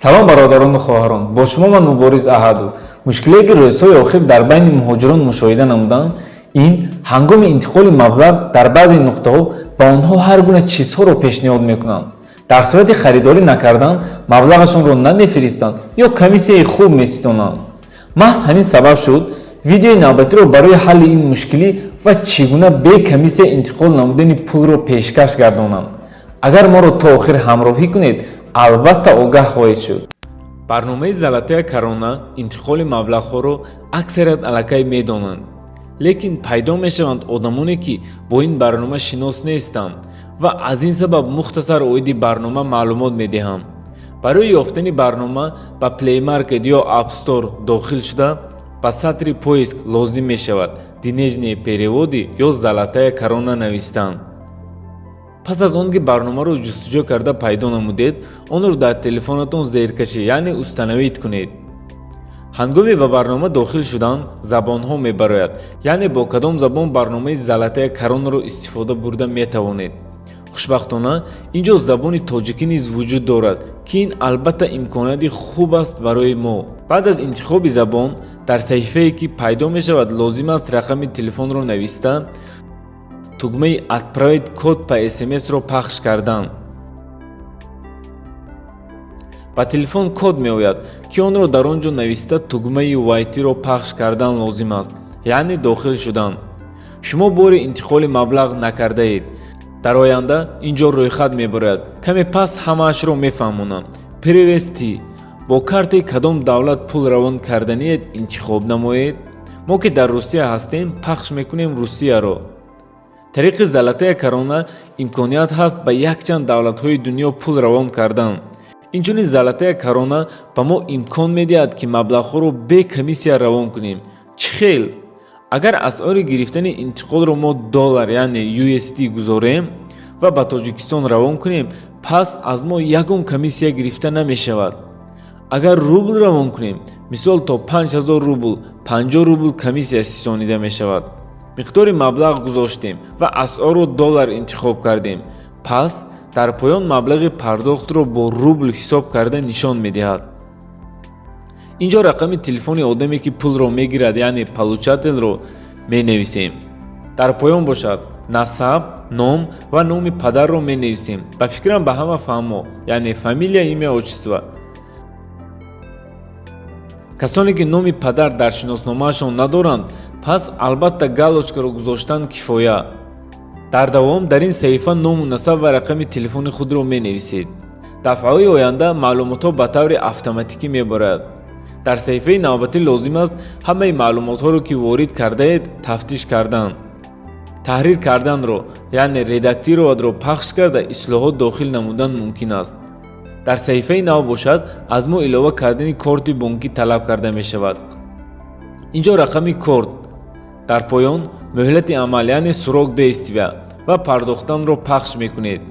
Салом, бародарону хоҳарон, бо шумо ман, Мубориз Аҳадов. Мушкиле, ки рӯзҳои охир дар байни муҳоҷирон мушоҳида намудам, ин ҳангоми интиқоли маблағ дар баъзе нуқтаҳо ба онҳо ҳар гуна чизҳоро пешниҳод мекунанд. Дар сурати харидорӣ накардан маблағашонро намефиристанд ё комиссияи хуб меситонанд. Маҳз ҳамин сабаб шуд, видеои навбатиро барои ҳалли ин мушкилӣ ва чӣ гуна бе комиссия интиқол намудани пулро пешкаш гардонам. Агар моро то охир ҳамроҳӣ кунед, албатта огаҳ хоҳед шуд. Барномаи «Золотая корона» интиқоли маблағҳоро аксарият аллакай медонанд, лекин пайдо мешаванд одамоне, ки бо ин барнома шинос нестанд, ва аз ин сабаб мухтасар оиди барнома маълумот медиҳам. Барои ёфтани барнома ба Play Market ё App Store дохил шуда, ба сатри поиск лозим мешавад «денежные переводы» ё «Золотая корона» навистан. Пас аз он ки барномаро ҷустуҷӯ карда пайдо намудед, онро дар телефонатон зеркашӣ, яъне установить кунед. Ҳангоми ба барнома дохил шудан забонҳо мебарояд, яъне бо кадом забон барномаи «Золотая корона»ро истифода бурда метавонед. Хушбахтона, ин ҷо забони тоҷикӣ низ вуҷуд дорад, ки ин албатта имконияти хуб аст барои мо. Баъд аз интихоби забон дар саҳифае, ки пайдо мешавад, лозим аст рақами телефонро нависта, тугмаи «Отправить код по СМС»-ро пахш кардан. Ба телефон код меояд, ки онро дар он ҷо нависта, тугмаи «Войти»-ро пахш кардан лозим аст, яъне дохил шудан. Шумо бори интиқоли маблағ накардаед. Дар оянда ин ҷо рӯйхат мебарояд, каме пас ҳамаашро мефаҳмонам. «Перевести» бо картаи кадом давлат пул равон карданиед, интихоб намоед. Мо ки дар Русия ҳастем, пахш мекунем Русияро. Тариқи «Золотая корона» имконият ҳаст ба якчанд давлатҳои дунё пул равон кардан. Инчунин «Золотая корона» ба мо имкон медиҳад, ки маблағҳоро бе комиссия равон кунем. Чӣ хел? Агар асъори гирифтани интиқолро мо доллар, яъне USD гузорем ва ба Тоҷикистон равон кунем, пас аз мо ягон комиссия гирифта намешавад. Агар рубл равон кунем, мисол, то 5000 рубл 50 рубл комиссия ситонида мешавад. Миқдори маблағ гузоштем ва асъорро доллар интихоб кардем, пас дар поён маблағи пардохтро бо рубл ҳисоб карда нишон медиҳад. Ин ҷо рақами телефони одаме, ки пулро мегирад, яъне получатель ро менависем. Дар поён бошад насаб, ном ва номи падарро менависем. Ба фикрам, ба ҳама фаҳмо, яъне фамилия, имя, отчество. Касоне ки номи падар дар шиносномаашон надоранд, пас албатта галочка ро гузоштан кифоя. Дар давом дар ин саҳифа ному насаб ва рақами телефони худро менависед. Дафъаҳои оянда маълумотҳо ба таври автоматикӣ мебарояд. Дар саҳифаи навбатӣ лозим аст ҳамаи маълумотҳоро, ки ворид кардаед, тафтиш кардан. Таҳрир карданро, яъне «редактировать»-ро пахш карда, ислоҳот дохил намудан мумкин аст. Дар саҳифаи нав бошад, аз мо илова кардани корти бонкӣ талаб карда мешавад. Ин ҷо рақами корт, дар поён муҳлати амал, яъне срок действия, ва пардохтанро пахш мекунед.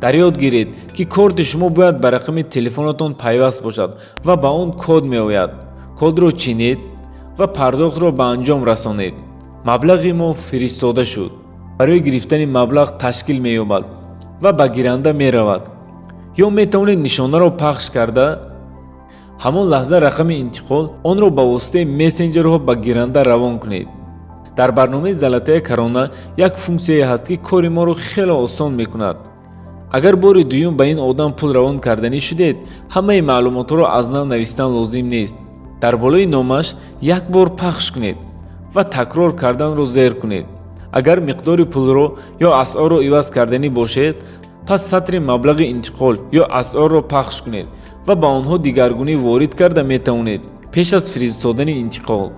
Дар ёд гиред, ки корти шумо бояд ба рақами телефонатон пайваст бошад ва ба он код меояд. Кодро чинед ва пардохтро ба анҷом расонед. Маблағи мо фиристода шуд. Барои гирифтани маблағ ташкил меёбад ва ба гиранда меравад. Ё метавонед нишонаро пахш карда, ҳамон лаҳза рақами интиқол онро ба воситаи мессенҷерҳо ба гиранда равон кунед. Дар барномаи «Золотая корона» як функсияе ҳаст, ки кори моро хеле осон мекунад. Агар бори дуюм ба ин одам пул равон карданӣ шудед, ҳамаи маълумотҳоро аз нав навистан лозим нест. Дар болои номаш як бор пахш кунед ва такрор карданро зер кунед. Агар миқдори пулро ё асъорро иваз карданӣ бошед, пас сатри маблағи интиқол ё асъорро пахш кунед ва ба онҳо дигаргунӣ ворид карда метавонед пеш аз фиристодани интиқол.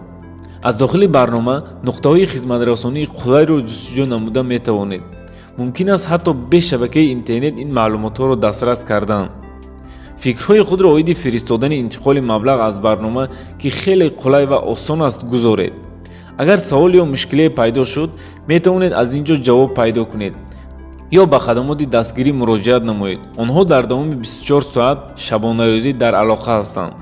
Аз дохили барнома нуқтаҳои хизматрасонии қулайро ҷустуҷӯ намуда метавонед. Мумкин аст ҳатто бе шабакаи интернет ин маълумотҳоро дастрас кардан. Фикрҳои худро оиди фиристодани интиқоли маблағ аз барнома, ки хеле қулай ва осон аст, гузоред. Агар савол ё мушкиле пайдо шуд, метавонед аз ин ҷо ҷавоб пайдо кунед ё ба хадамоти дастгирӣ муроҷиат намоед. Онҳо дар давоми 24 соат шабонарӯзӣ дар алоқа ҳастанд.